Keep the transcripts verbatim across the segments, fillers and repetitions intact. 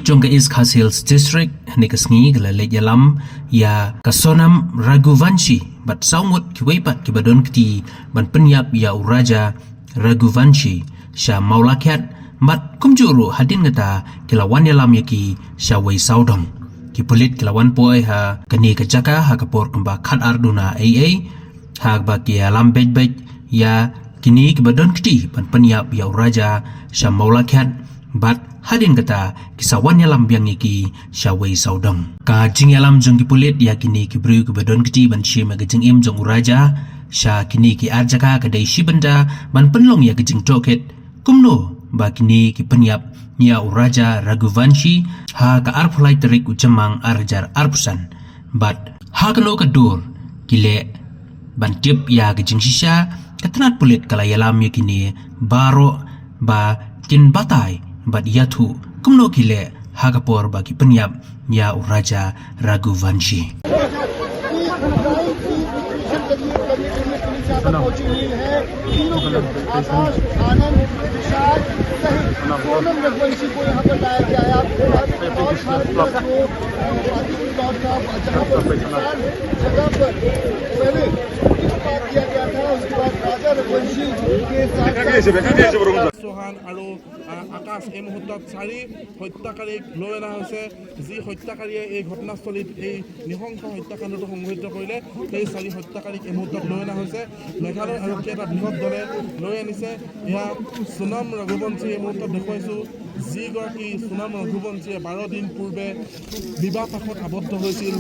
Jong ka East Khasi Hills District, hynne ka sngi ka la leit ïalam ïa ka Sonam Raghuvanshi bad saw ngut kiwei pat kiba don kti ban pynïap ïa u Raja Raghuvanshi sha Mawlakhiat, bad kumjuh ruh hadien kata ki la wan ïalam ïa ki sha Wei Sawdong. Ki pulit ki la wan poi ha kane ka jaka ha ka por kumba khatar duna eiei, ha kaba ki ïalam beit beit ïa kine kiba don kti ban pynïap ïa u Raja sha Mawlakhiat, bad hadien kata ki sa wan ïalam biang ïa ki sha Wei Sawdong. Ka jingïalam jong ki pulit ïa kine ki briew kiba don kti ban shim ïa ka jingim jong u Raja sha kine ki ar jaka ka dei shi bynta ban pynlong ïa ka jingtohkit kumno ba kine ki pynïap ïa u Raja Raghuvanshi ha ka arphew lai tarik u Jymmang ar hajar arphew san. Bad ha kano ka dur ki leh ban tip ïa ka jingshisha, ka tnat pulit ka la ïalam ïa kine baroh ba kin batai bad ïathuh kumno ki leh ha ka por ba ki pynïap ïa u Raja Raghuvanshi. आकाश आनंद विशाल सहित सोनम रघुवंशी को यहाँ पर लाया गया है। आपको बता दें कि नौ मार्च को शादी रिजॉर्ट था, जहाँ पर विशाल जगह पर पहले शूटिंग पार्ट किया गया था, उसके बाद राजा रघुवंशी के साथ साथ চৌহান আৰু, আহ, আকাশ এই মুহূৰ্তত চাৰি হত্যাকাৰীক লৈ অনা হৈছে। যি হত্যাকাৰীয়ে এই ঘটনাস্থলীত এই নৃশংস হত্যাকাণ্ডটো সংঘটিত কৰিলে, সেই চাৰি হত্যাকাৰীক এই মুহূৰ্তত লৈ অনা হৈছে। মেঘালয় আৰক্ষীয়ে এটা বৃহৎ দলে লৈ আনিছে। এয়া সোণম ৰঘুবংশী এই মুহূৰ্তত দেখুৱাইছোঁ, যিগৰাকী সোণম ৰঘুবংশীয়ে বাৰ দিন পূৰ্বে বিবাহ পাশত আবদ্ধ হৈছিল।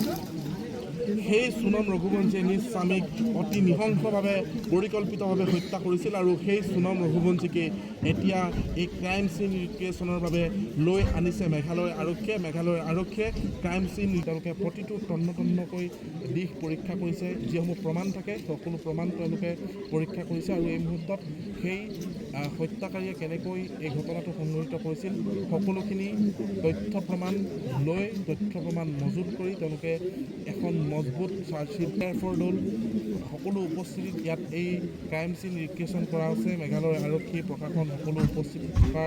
সেই সোণম ৰঘুবংশীয়ে নিজ স্বামীক অতি নৃশংসভাৱে পৰিকল্পিতভাৱে হত্যা কৰিছিল আৰু সেই সোণম ৰঘুবংশীকে এতিয়া এই ক্ৰাইম চিন ৰিক্ৰিয়েশ্যনৰ বাবে লৈ আনিছে মেঘালয় আৰক্ষীয়ে। মেঘালয়ৰ আৰক্ষীয়ে ক্ৰাইম চিন তেওঁলোকে প্ৰতিটো তন্ন তন্নকৈ দিশ পৰীক্ষা কৰিছে। যিসমূহ প্ৰমাণ থাকে, সকলো প্ৰমাণ তেওঁলোকে পৰীক্ষা কৰিছে আৰু এই মুহূৰ্তত সেই, আহ, হত্যাকাৰীয়ে কেনেকৈ এই ঘটনাটো সংঘটিত কৰিছিল, সকলোখিনি তথ্য প্ৰমাণ লৈ, তথ্য প্ৰমাণ মজুত কৰি তেওঁলোকে এখন মজবুত চাৰ্জশ্বিট। এফৰ দল সকলো উপস্থিতিত ইয়াত এই ক্ৰাইম চিন ৰিক্ৰিয়েশ্যন কৰা হৈছে। মেঘালয় আৰক্ষী প্ৰশাসন সকলো উপস্থিত থকা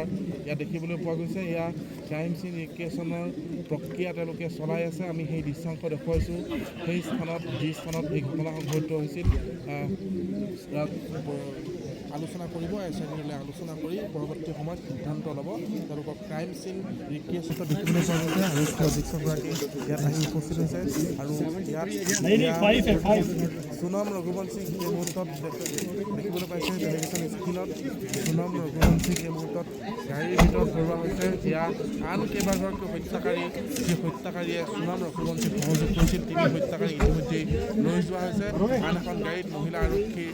ইয়াত দেখিবলৈ পোৱা গৈছে। এয়া ক্ৰাইম চিন ৰিক্ৰিয়েশ্যনৰ প্ৰক্ৰিয়া তেওঁলোকে চলাই আছে। আমি সেই দৃশ্যাংশ দেখুৱাইছোঁ। সেই স্থানত, যি স্থানত এই ঘটনা সংঘটিত হৈছিল, আহ, ইয়াত আলোচনা কৰিব, এছ আই টিলৈ আলোচনা কৰি পৰৱৰ্তী সময়ত সিদ্ধান্ত ল'ব। তেওঁলোকক ক্ৰাইম চিন ৰিক্ৰিয়েশ্যন দেখিবলৈ পোৱা গৈছে। আৰক্ষী অধীক্ষকগৰাকী ইয়াত আহি উপস্থিত হৈছে আৰু ইয়াত ইয়াত সোণম ৰঘুবংশীক এই মুহূৰ্তত দেখিবলৈ পাইছে টেলিভিছন স্ক্ৰীণত। সোণম ৰঘুবংশীক এই মুহূৰ্তত গাড়ীৰ ভিতৰত ভৰোৱা হৈছে। ইয়াত আন কেইবাগৰাকীও হত্যাকাৰী, যি হত্যাকাৰীয়ে সোণম ৰঘুবংশীক সহযোগ কৰিছিল, তিনি হত্যাকাৰীক ইতিমধ্যেই লৈ যোৱা হৈছে। আন এখন গাড়ীত মহিলা আৰক্ষীৰ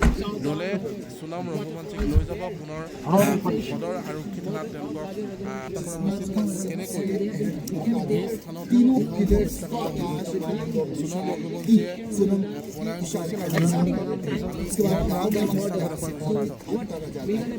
দলে সোণম ৰঘুবংশীক লৈ যাব পুনৰ, আহ, সদৰ আৰক্ষী থানাত তেওঁলোকক, আহ, কৰা হৈছিল। কেনেকৈ এই স্থানত সোণম ৰঘুবংশীয়ে, আহ, পলায়ন কৰিছিল আৰু